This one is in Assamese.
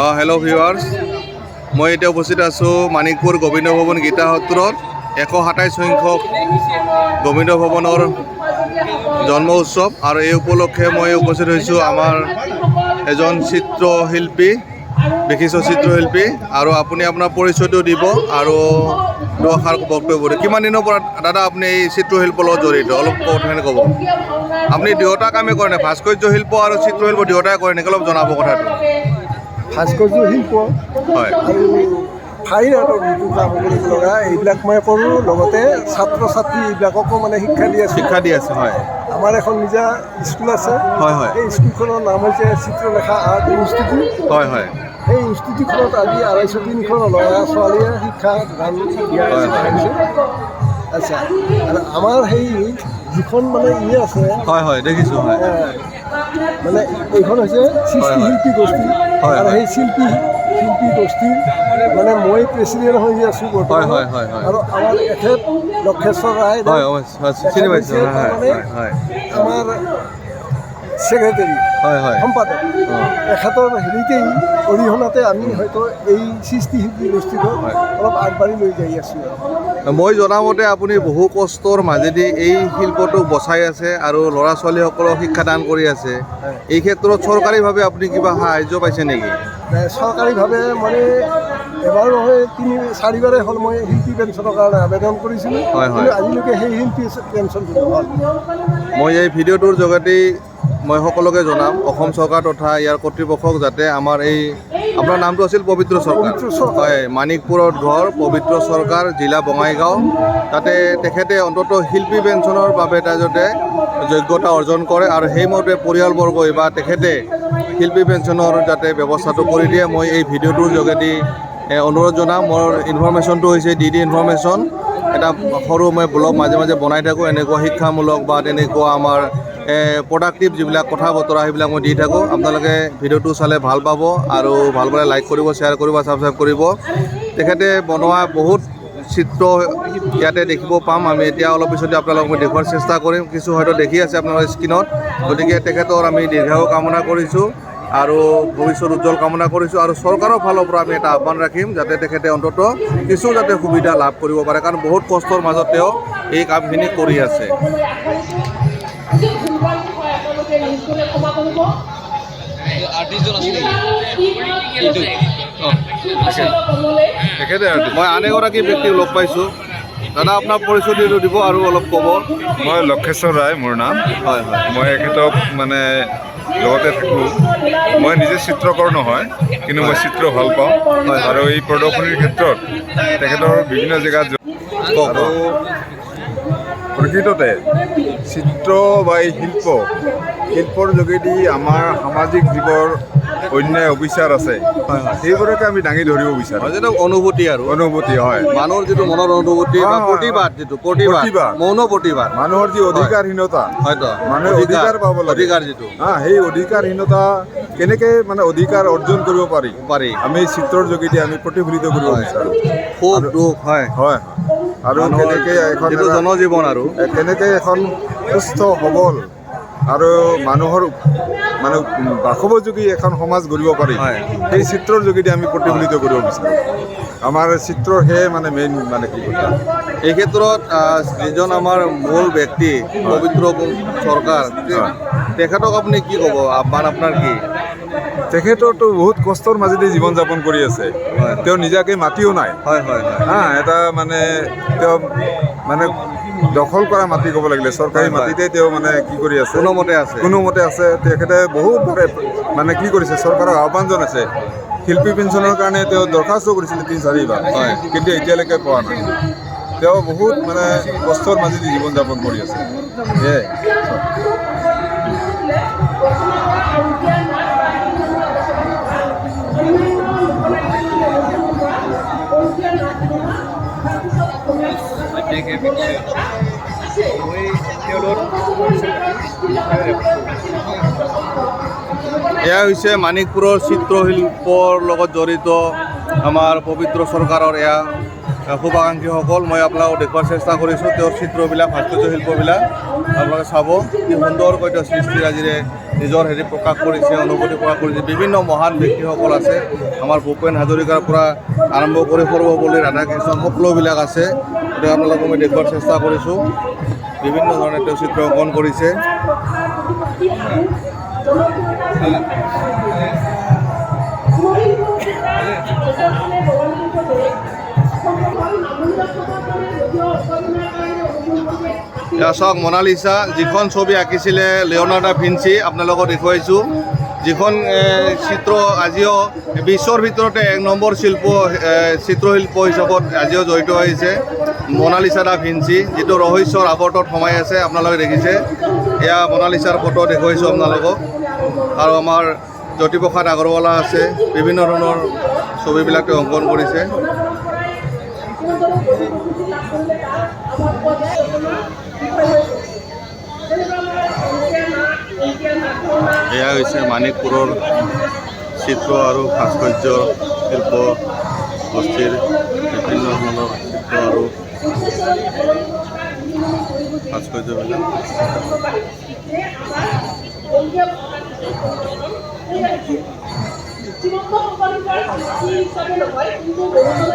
অঁ, হেল্ল' ভিউৱাৰ্ছ, মই এতিয়া উপস্থিত আছোঁ মানিকপুৰ গোবিন্দ ভৱন গীতা সত্ৰত। 127 সংখ্যক গোবিন্দ ভৱনৰ জন্ম উৎসৱ আৰু এই উপলক্ষে মই উপস্থিত হৈছোঁ আমাৰ এজন চিত্ৰশিল্পী, বিশিষ্ট চিত্ৰশিল্পী। আৰু আপুনি আপোনাৰ পৰিচয়টো দিব আৰু দুআষাৰ বক্তব্য দিব। কিমান দিনৰ পৰা দাদা আপুনি এই চিত্ৰশিল্পৰ লগত জড়িত, অলপ কথাখিনি ক'ব। আপুনি দুয়োটা কামেই কৰে নে, ভাস্কৰ্য শিল্প আৰু চিত্ৰশিল্প দুয়োটাই কৰে নেকি, অলপ জনাব কথাটো। ভাস্কৰ্য শিল্প আৰু ফাইন আৰ্টৰ যিটো কাম কৰিব লগা, এইবিলাক মই কৰোঁ। লগতে ছাত্ৰ ছাত্ৰী এইবিলাককো মানে শিক্ষা দি আছোঁ। শিক্ষা দি আছে, হয়। আমাৰ এখন নিজা স্কুল আছে। হয় হয় সেই স্কুলখনৰ নাম হৈছে চিত্ৰলেখা আৰ্ট ইনষ্টিটিউট। হয় হয় সেই ইনষ্টিটিউটখনত আজি 250-300 ল'ৰা ছোৱালীয়ে শিক্ষা দান দিয়া হৈছে। আচ্ছা, আৰু আমাৰ সেই যিখন মানে আছে, হয় হয় দেখিছোঁ, হয়। মানে এইখন হৈছে সৃষ্টি শিল্পী গোষ্ঠী। আৰু সেই শিল্পী গোষ্ঠীৰ মানে মই প্ৰেচিডেণ্ট হৈ আছোঁ বৰ্তমান। হয় হয় হয় আৰু আমাৰ এখেত লক্ষেশ্বৰ ৰায়, হয় হয়, চিনি পাইছোঁ, হয়। আমাৰ ছেক্ৰেটেৰী, হয় হয় সম্পাদক। এখেতৰ হেৰিতেই, অৰিহণাতে আমি হয়তো এই সৃষ্টি শিল্পী গোষ্ঠীটো অলপ আগবাঢ়ি লৈ যাই আছোঁ। মই জনামতে আপুনি বহু কষ্টৰ মাজেদি এই শিল্পটোক বচাই আছে আৰু ল'ৰা ছোৱালীসকলক শিক্ষাদান কৰি আছে। এই ক্ষেত্ৰত চৰকাৰীভাৱে আপুনি কিবা সাহাৰ্য পাইছে নেকি? চৰকাৰীভাৱে মানে এবাৰ নহয়, তিনি চাৰিবাৰে হ'ল মই শিল্পী পেঞ্চনৰ কাৰণে আবেদন কৰিছিলোঁ। হয়, হয়। কিন্তু আজিলৈকে সেই শিল্পী পেঞ্চনটো নহ'ল। মই এই ভিডিঅ'টোৰ যোগেদি মই সকলোকে জনাম, অসম চৰকাৰ তথা ইয়াৰ কৰ্তৃপক্ষক, যাতে আমাৰ এই, আপোনাৰ নামটো আছিল পবিত্ৰ চৰকাৰ। পবিত্ৰ চৰকাৰ। হয়, মানিকপুৰত ঘৰ, পবিত্ৰ চৰকাৰ, জিলা বঙাইগাঁও। তাতে তেখেতে অন্ততঃ শিল্পী পেঞ্চনৰ বাবে এটা যাতে যোগ্যতা অৰ্জন কৰে আৰু সেইমতে পৰিয়ালবৰ্গই বা তেখেতে শিল্পী পেঞ্চনৰ যাতে ব্যৱস্থাটো কৰি দিয়ে, মই এই ভিডিঅ'টোৰ যোগেদি অনুৰোধ জনাম। মোৰ ইনফৰ্মেশ্যনটো হৈছে ডি ডি ইনফৰ্মেশ্যন। এটা সৰু মই ব্লগ মাজে মাজে বনাই থাকোঁ, এনেকুৱা শিক্ষামূলক বা তেনেকুৱা আমাৰ প্ৰডাক্টিভ যিবিলাক কথা বতৰা, সেইবিলাক মই দি থাকোঁ। আপোনালোকে ভিডিঅ'টো চালে ভাল পাব আৰু ভাল পালে লাইক কৰিব, শ্বেয়াৰ কৰিব, ছাবস্ক্ৰাইব কৰিব। তেখেতে বনোৱা বহুত চিত্ৰ ইয়াতে দেখিব পাম আমি। এতিয়া অলপ পিছতে আপোনালোকক মই দেখুওৱাৰ চেষ্টা কৰিম। কিছু হয়তো দেখি আছে আপোনালোকৰ স্ক্ৰীণত। গতিকে তেখেতৰ আমি দীৰ্ঘায়ু কামনা কৰিছোঁ আৰু ভৱিষ্যত উজ্জ্বল কামনা কৰিছোঁ। আৰু চৰকাৰৰ ফালৰ পৰা আমি এটা আহ্বান ৰাখিম যাতে তেখেতে অন্ততঃ কিছু যাতে সুবিধা লাভ কৰিব পাৰে, কাৰণ বহুত কষ্টৰ মাজত তেওঁ এই কামখিনি কৰি আছে। তেখেতে। মই আন এগৰাকী ব্যক্তিক লগ পাইছোঁ। দাদা, আপোনাৰ পৰিচয়টো দিব আৰু অলপ ক'ব। মই লক্ষেশ্বৰ ৰায় মোৰ নাম। হয় হয় মই এখেতক মানে লগতে থাকোঁ। মই নিজে চিত্ৰকৰ নহয়, কিন্তু মই চিত্ৰ ভাল পাওঁ। আৰু এই প্ৰদৰ্শনীৰ ক্ষেত্ৰত তেখেতৰ বিভিন্ন জেগাত কওক। আৰু প্ৰকৃততে চিত্ৰ বা এই শিল্পৰ যোগেদি আমাৰ সামাজিক যিবোৰ অন্যায় অবিচাৰ আছে, হয় হয় সেইবোৰকে আমি দাঙি ধৰিব বিচাৰোঁ। যিটো অনুভূতি আৰু অনুভূতি, হয়। মানুহৰ যিটো মনৰ অনুভূতি বা প্ৰতিবাদ, যিটো প্ৰতিবাদ, প্ৰতিবাদ। মৌন প্ৰতিবাদ। মানুহৰ যি অধিকাৰহীনতা, হয়তো মানুহে অধিকাৰ পাব লাগে। অধিকাৰ যিটো হা, সেই অধিকাৰহীনতা কেনেকে মানে অধিকাৰ অৰ্জন কৰিব পাৰি, পাৰি, আমি চিত্ৰৰ যোগেদি আমি প্ৰতিফলিত কৰিব বিচাৰোঁ। সুখ দুখ, হয়। হয়, আৰু মানুহৰ কেনেকে এখন যিটো জনজীৱন আৰু কেনেকে এখন সুস্থ সবল আৰু মানুহৰ মানে বাসোপযোগী এখন সমাজ গঢ়িব পাৰি, সেই চিত্ৰৰ যোগেদি আমি প্ৰতিফলিত কৰিব বিচাৰোঁ। আমাৰ চিত্ৰৰ সেয়ে মানে মেইন মানে কি কথা। এই ক্ষেত্ৰত যিজন আমাৰ মূল ব্যক্তি পবিত্ৰ চৰকাৰ, তেখেতক আপুনি কি ক'ব, আহ্বান আপোনাৰ কি? তেখেতৰতো বহুত কষ্টৰ মাজেদি জীৱন যাপন কৰি আছে। তেওঁ নিজাকে মাটিও নাই। হয় হয় হয় হা, এটা মানে তেওঁ মানে দখল কৰা মাটি ক'ব লাগিলে, চৰকাৰী মাটিতে তেওঁ মানে কি কৰি আছে, কোনোমতে আছে। কোনোমতে আছে। তেখেতে বহুতবাৰে মানে কি কৰিছে, চৰকাৰক আহ্বান জনাইছে। শিল্পী পেঞ্চনৰ কাৰণে তেওঁ দৰখাস্ত কৰিছিলে 3-4 বাৰ, কিন্তু এতিয়ালৈকে পোৱা নাই। তেওঁ বহুত মানে কষ্টৰ মাজেদি জীৱন যাপন কৰি আছে, সেয়াই। এয়া হৈছে মানিকপুৰৰ চিত্ৰশিল্পৰ লগত জড়িত আমাৰ পবিত্ৰ চৰকাৰৰ এয়া শুভাকাংক্ষীসকল, মই আপোনালোকক দেখুৱাৰ চেষ্টা কৰিছোঁ তেওঁৰ চিত্ৰবিলাক, ভাস্কৰ্য শিল্পবিলাক। আপোনালোকে চাব কি সুন্দৰকৈ তেওঁ সৃষ্টিৰাজিৰে নিজৰ হেৰি প্ৰকাশ কৰিছে, অনুভূতি প্ৰকাশ কৰিছে। বিভিন্ন মহান ব্যক্তিসকল আছে, আমাৰ ভূপেন হাজৰিকাৰ পৰা আৰম্ভ কৰি সৰ্বপল্লী ৰাধাকৃষ্ণ সকলোবিলাক আছে। গতিকে আপোনালোকক মই দেখুৱাৰ চেষ্টা কৰিছোঁ। বিভিন্ন ধৰণে তেওঁ চিত্ৰ অংকন কৰিছে। এয়া চাওক মনালিচা, যিখন ছবি আঁকিছিলে লিঅ'নাৰ্ডো দা ভিঞ্চি, আপোনালোকক দেখুৱাইছোঁ। যিখন চিত্ৰ আজিও বিশ্বৰ ভিতৰতে এক নম্বৰ চিত্ৰশিল্প হিচাপত আজিও জড়িত হৈছে, মনালিচা দা ভিঞ্চি, যিটো ৰহস্যৰ আৱৰ্তত সোমাই আছে, আপোনালোকে দেখিছে। এয়া মনালিচাৰ ফটো দেখুৱাইছোঁ আপোনালোকক। আৰু আমাৰ জ্যোতিপ্ৰসাদ আগৰৱালা আছে, বিভিন্ন ধৰণৰ ছবিবিলাক তেওঁ অংকন কৰিছে। এয়া হৈছে মানিকপুৰৰ চিত্ৰ আৰু ভাস্কৰ্য শিল্প গোষ্ঠীৰ বিভিন্ন ধৰণৰ চিত্ৰ আৰু ভাস্কৰ্যবিলাক। শ্ৰীমন্ত শংকৰদেৱৰ সৃষ্টি হিচাপে নহয়, কিন্তু